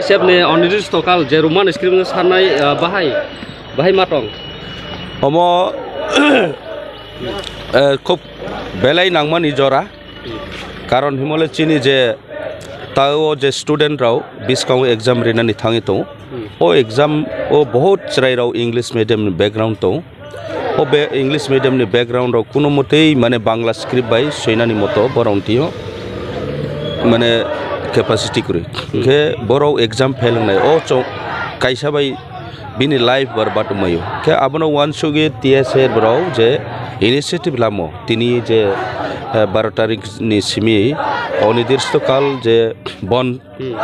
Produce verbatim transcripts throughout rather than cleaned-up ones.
Sep ni oniristo kal je Roman script no sarnai, ah, bahai, bahai matong. Omo, eh, khub belai nangmani jora. Karon himole chini je tao je student rao biskango exam rinani thangwi tongo. O exam o bahut chwrai rao English medium ni background tongo. O be English medium ni background rao kuno motei mane Bangla script bai soinani moto borok tio mane capacity kwrwi. Khe borok exam fail wngnai. O chong kaisa bai bini life barbat wngmaio. Khe abono uansugwi T S A borok je initiative lamo, tini je, eh, baro tarik ni simi oniristo kal je bon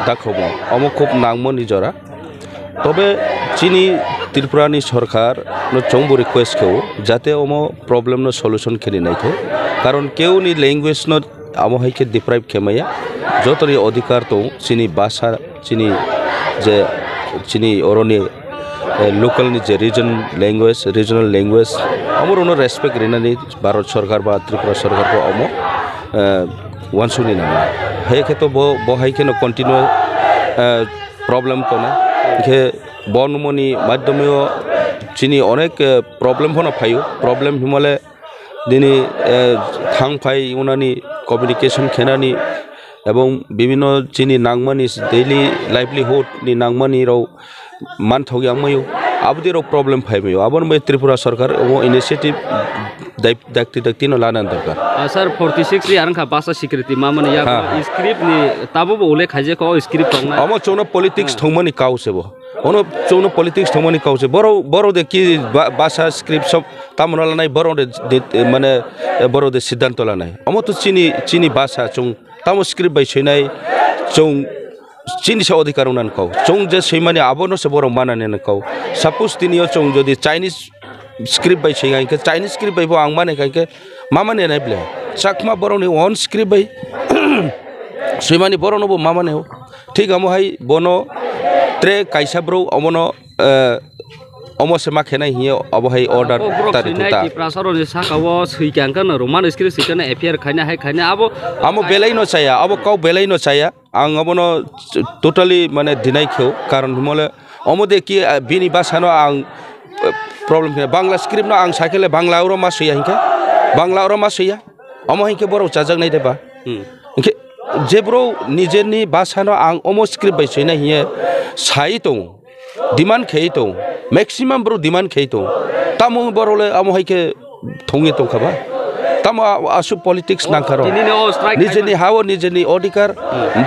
dakhomo, omo khub nangmani jora. Tobe chini Tripura ni sorkar no chongbo request khe o, jate omo problem no solution kheni naitho. Karon keuni language no amo hai khe deprive khe maya, jotoni odhikar tong, chini bhasha, chini je, chini oroni, eh, local ni je region language, regional language, amorokno respect rinani Bharat Sarkar ba Tripura Sarkar bo omo, eh, uansukni nango. Hai khe to bo, bo hai kheno continue, eh, problem tona. Hingkhe bo nungmani madhyomeo chini onek, eh, problem phano phaio. Problem himale nini, eh, thang phai wngnani, communication khenani, ebong bibinno chini nangmani daily livelihood ni nangmani rok manthok yang mayo. Aboni rok problem phai mayo. Aboni bai Tripura Sarkar omo initiative dai-, dakti dakti no lana dorkar. Ah, sir, forty six ri arang kha basa security ma mani ya. Ha. Script ni tabo bo ulle khaije ko script tong na. Omo chwngno politics thongmani kau se bo. Ono chwngno politics thongmani kau se. Boro, boro de ki ba-, basa script sob tamo no lanai, boro de, de, mane, boro de siddhanto lanai. Omo to chini, chini basa chwng tamo script bai soinai, chwng chini se odhikar wngna nangkau. Chwng je soimani abono se borok manani nangkau. Suppose tini o chwng jodi Chinese script bai soinga hinkhe, Chinese script bai bo ang mani kha hinkhe, ma mani nai ble. Chakma borokni own script bai soimani borokno bo ma mani o. Thik amo hai bono tre kaisa bro omono, eh, omo se ma khenai hiye obo hai order tari tuta. Tiprasa rokni saka o swi kang khe no Roman script swi khe no F I R khaina hai khaina abo. Amo belai no chaya, abo kau belai no chaya. Ang obono totally mane deny kheo, karon himole omo de ki, ah, bini basano ang, eh, problem khe Bangla script no ang sakele Bangla oro ma soya hinkhe, Bangla oro ma soya, omo hinkhe borok chajaknai de ba? Hmm. Hinkhe je bro nijeni basano ang omo script bai soina hiye sai tongo. Demand khei tong, maximum bro demand khei tong. Tamo borok le amo hai khe thongwi tong kha ba? Tamo a-, aswk politics nang kha rok? Tini ni o strike nijeni khai ha o nijeni odhikar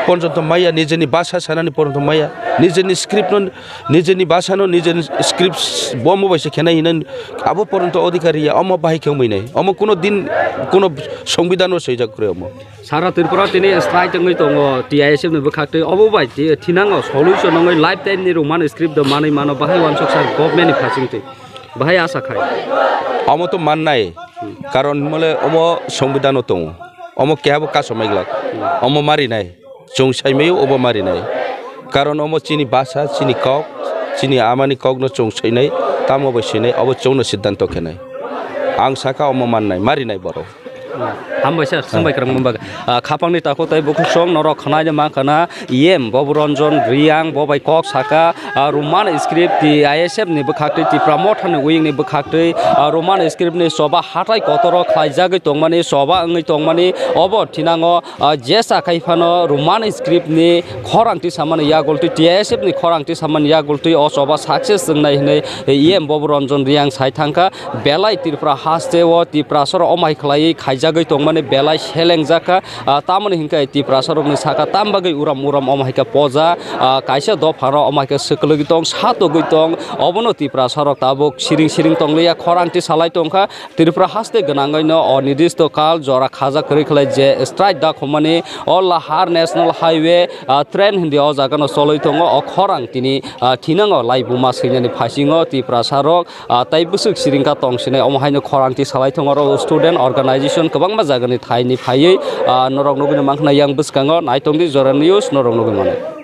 porjonto maya, nijeni basa sanani porjonto maya, nijeni script no, nijeni basa no, nijeni script bomo bai se khenai hinai abo porjonto odhikar ya, omo bahai khe wngwi nai. Omo kuno din, kuno songbidan o swijak kwrwi omo. Sara Tripura tini strike wngwi tongo T I S F ni bwkhaktwi, obo bai ti-, thinango solution wngwi lifetime ni Roman script do manwi mano, bahai uansuksa government ni phasingtwi bahai asa khai. Omo to mannai, karon himole omo songbidan o tongo, omo keha bo kaso maiglak, omo marinai, chwng saimaio obo marinai, karon omo chini basa, chini kok, chini amani kok no chwng soinai, tamo bai soinai, obo chwngno siddhanto khenai. Ang saka omo mannai, marinai borok. Hambai sir, swngbai kwrwngma bagwi. Ah, khapangni takhuk tei bukhuk song norok khwnai de mankana E M Bobu Ranjan Reang bo bai kok saka, ah, Roman script T I S F ni bwkhaktwi Tipra Motha ni wing ni bwkhaktwi, ah, Roman script ni choba hatai kotoro khlaijagwi tongmani, choba wngwi tongmani obo thinango, ah, jesa khai phano Roman script ni khorang tisamani yagultwi T I S F ni khorang tisamani yagultwi o choba success wngnai hwnwi E M Bobu Ranjan Reang sai thangkha. Belai Tripura haste o Tiprasa rok omai khlaiwi khaijagwi tongmani belai selengjak kha. Ah, tamoni hinkhe Tiprasa rokni saka tam bagwi uram uram omo hai khe poja, ah, kaisa dopha rok omo hai khe swkwlwgwi tong, satogwi tong. Obono Tiprasa rok tabuk siring siring tongliya, khorang tisalai tongkha. Tripura haste gwnangwi no o nidisto kal jora khaja kwrwi khlai je strike da khumani o Lahar National Highway, ah, train hindi o jaga no cholwi tongo. O khorang tini, ah, thinango laibuma swinani phasingo Tiprasa rok, ah, tai bwswk siringkha tong sinai, omo haino khorang tisalai tongo oro student organization kwbangma jagani thaini phaiwi, ah, norok nugwi mankha yang bwskango. Naitongdi Jora News, norok nugwi mano.